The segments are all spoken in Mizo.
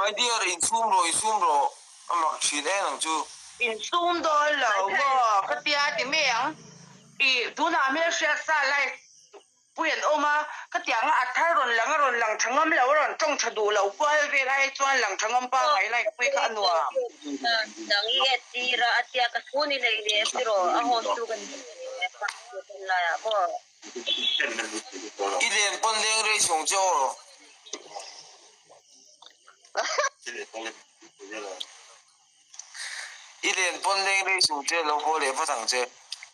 My dear, insum rawh, insum rawh, a mak thin em ang chu. Insum dawn lo maw ka tia ti mai ang. I tunah hmelhriat sa live pui an awm a, ka ti ang a, a thar rawn lang a rawn lang tha ngam lo, a rawn tawng tha duh lo kual vel ai chuan lang tha ngam pangngai live pui kha a nuam. Dang i et tir a, a tia ka thu ni lei leh si rawh, a host tu ka ni leh laiah maw. I len pawn leng rei chhung che aw. I len pawn leng rei chhung che lo haw leh vat ang che.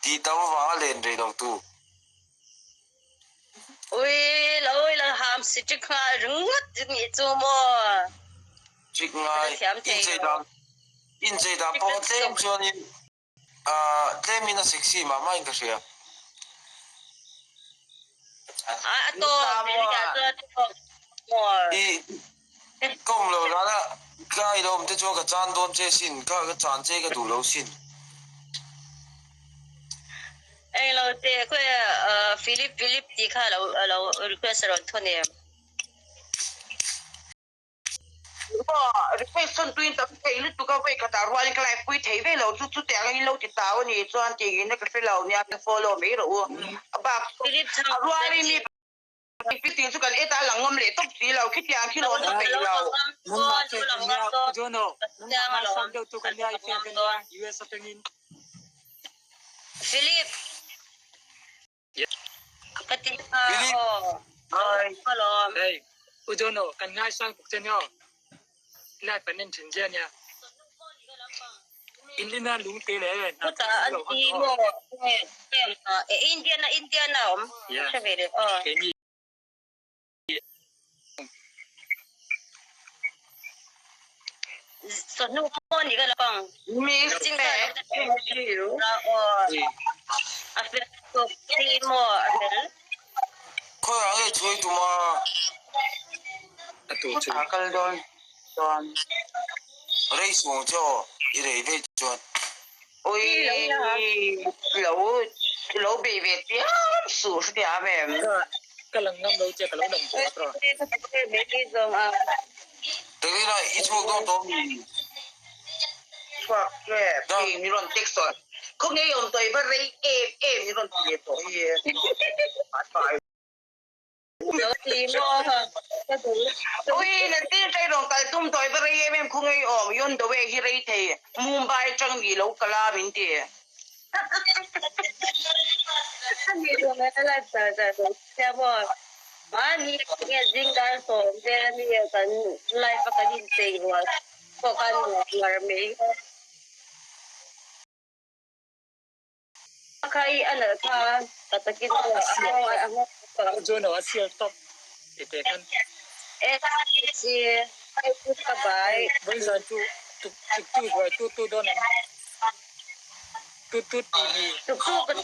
Tih tam avanga len rei lo tu. Ui lo ila ham si ṭik nghal ringawt nih chu maw. Ṭik ngai inchei dan inchei dan pawh tlem chuanin Tlemin a sexy mah mah in ka hria. A tawng I kawm lo dana ka i lo awm te chuan ka chan dawn che sin, ka ka chan che ka duh lo sin. Englo te khawi Philip Philip tih kha lo request a rawn thawn em? Request chuan tuin tam thei lutuk a, vawi khatah rualin ka live pui thei ve lo chu chutiang in lo ti tau a nih chuan tih ngei na ka hre lo nia min follow mai rawh u. A bak chu a rualin mi pahnih chu kan eta lang ngam leh tawp si lo khitiang khi lawm ka peih lo. Philip Ka ti kha aw. Hello. Hey, Ujono, kan ngaisang tuk che nia. Live kan en thin che nia. In ina lung te le na Puta an ti mo e Indiana Indiana om. Yeah. Hre ve le. Aw. Keini Chawhnu pawh ni ka la pang. Miss Chin kha Pek, thank you. Aw. A fel tawp thei maw a fel. Khawiah nge chhuai tum a? A tu chu. A kal dawn chuan. Rei suang che aw, i rei vei chuan. Ui lo lo bei ve chiam suh hriam em. Ka lang ngam lo che ka lo lang tawh atawh. Terina i chhuak dawn tawh mi? Chhuak tep hei min rawn text tawh khawnge i awm tawh i va rei em em min rawn ti leh tawh hi. Ui Nancy tlai rawn kal tum tawh i va rei em em khawnge i awm yon the way hi rei thei Mumbai atang mi lo kal a min ti. Khai a nalh kha ka takin a ngawng a Jono a sial top ti te khan. E si ka bai. Voi zan chu tuk tuk tu ruai tu tu dawn ang. Tu tu ti ni. Tuk tu ka tu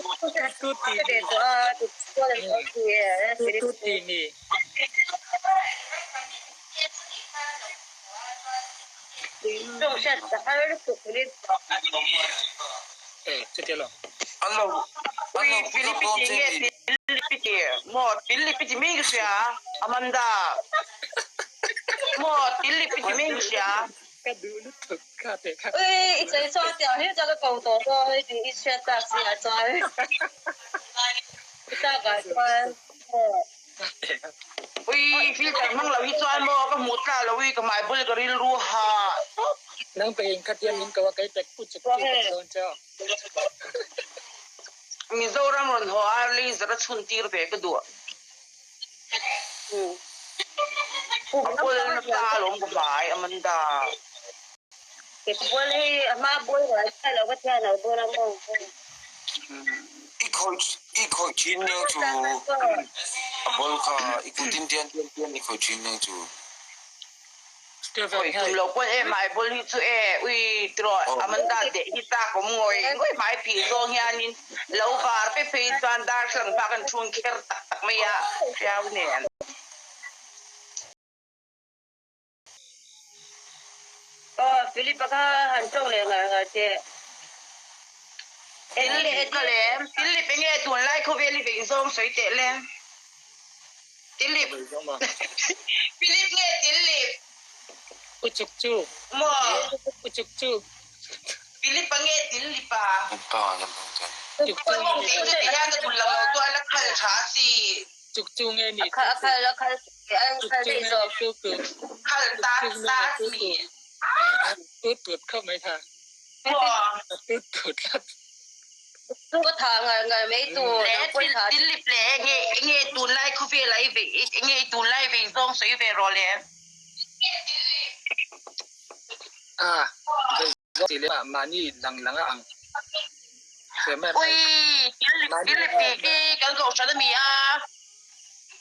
tu ti ni. Tu tu ti ni. E chutia lo. An lo an lo pick up dawn che ni. Philippiti maw Philippiti mi ka hria Amanda maw Philippiti mi ka hria. Ka duh lutuk kha te kha. Ui i chei chuan tiang hi chuan ka ko tawh dawn i tih i hriat tak si ah chuan i tak ah chuan maw. Ui filter hmang lo hi chuan maw ka hmuh tla lo i ka hmai bul ka rilru hah tawp. Nang pe in khat hian min ko a kei pek put chuk chu ka dawn che aw. Mizoram rawn haw a laser a chhun tir ve ka duh. A bual nasa alawm ka hmai Amanda. Bual hi a hma bual ngai chiah lo ka thian lo bual a maw. I khawih i khawih thin nge chu a ball kha i kutin tian tian tian i khawih thin nge chu. Khawih tum lo pawn e hmai ball hi chu e ui tiraw Amanda deh hi chak awm ngawi ngawi hmai phih zawng hianin lo var pe phei chuan darthlalang hma kan thun kher tak tak mai a hriau nen. Aw Philip-a kha han tawng leh ngar ngar teh. Philip ka lem, Philip enge tunlai khawvel i beih zawng sawi teh le. Philip, Philip nge Philip? U chuk chu. Maw? U chuk chu. Philip-a nge Tillipa? Chuk chu nge ni? Kei chu ti hian ka dul lo lo chuan a khal tha si. Chuk chu nge ni? A khal a khal a khal a Chuk khal chu daih nge ni? zawk. Tu tu. Khal Chuk ta chu nge ta ni? Tu mi. tu. Tut tut khawp mai kha. Maw? A tut tut tlat. Chu ka tha ngar ngar mai tur Le nang pawi tha. Tillip le enge enge tunlai khawvel a i vei enge i tunlai vei zawng sawi ve rawh le. A vei zawng tih leh mahni lang lang a ang. Ui Tillip Tillip tih hi kan kohhran a mi a.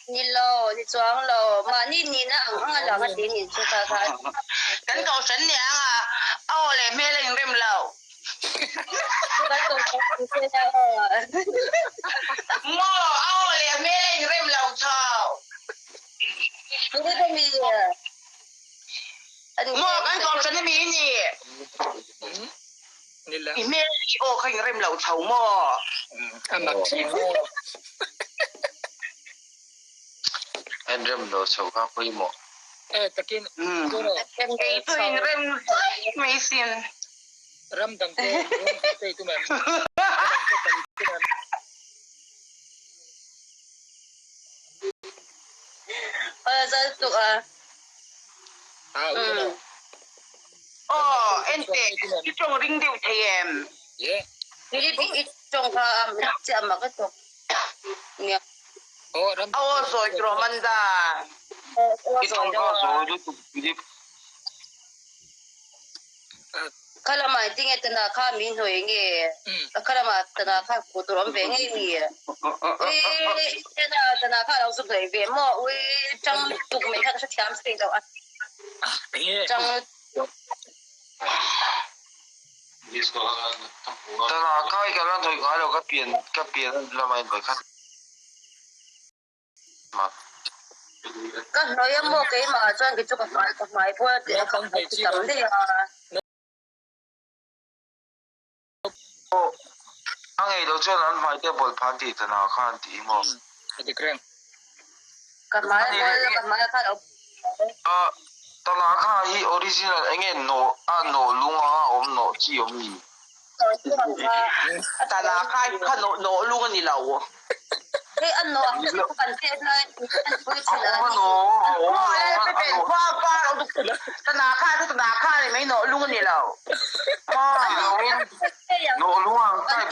Ni lo, ni chuang lo. Mahni nihna ang ang a lang a ti nih chu kha kha. Kan kohhran nia ang a, a aw leh hmel a inrem lo. Kan kohhran ni se la aw. Maw, a aw leh hmel a inrem lo chau. Philip a mi. Maw, kan kohhran a mi i ni. Ni la. I hmel i aw kha inrem lo chho maw? A mak thin maw? A inrem lo chho kha pawimawh. E takin tuna. Kei chu inrem daih mai sin. Ram dang te ram dang te i tum em? Ram dang te kal i tum em? Aw zal tuk a. A u tuna. Aw, enteh, i tawng ring deuh thei em? Philip i tawng kha a chiah mak a tawk nia. Aw, zawi tawh Amanda. I tawng kha zawi lutuk Philip. Kha lamah engtin nge tana kha min hnawih nge? Kha lamah tana kha hmuh tur awm ve ngei mi? Ui, tana tana kha a lo zuk leh ve maw? Ui, tang lutuk mai kha ka hrethiam thei lo a. Tang lutuk. Tana kha i ka la hnawih ngai lo ka pian ka pian lamah in vawikhat mah. Ka hnawih a maw keimah ah chuan kei chu ka hmai ka hmai pawh a ti tam daih a. A ngei lo chuan an hmai te bawlh phan tih tana kha an ti maw? A dik reng. Ka hmai bawlh ka hmai kha lo. Tana kha hi original enge nawh a nawh lung anga awm nawh chi awm ni? Tana kha kha nawh nawh lung a ni lo. Hei a nawh kan hriat lai an pui thin a. A awm a nawh a awm Maw e pe pen khua par tana kha chu tana kha ni mai nawh lung a ni lo. Maw. Nawh lung ang type.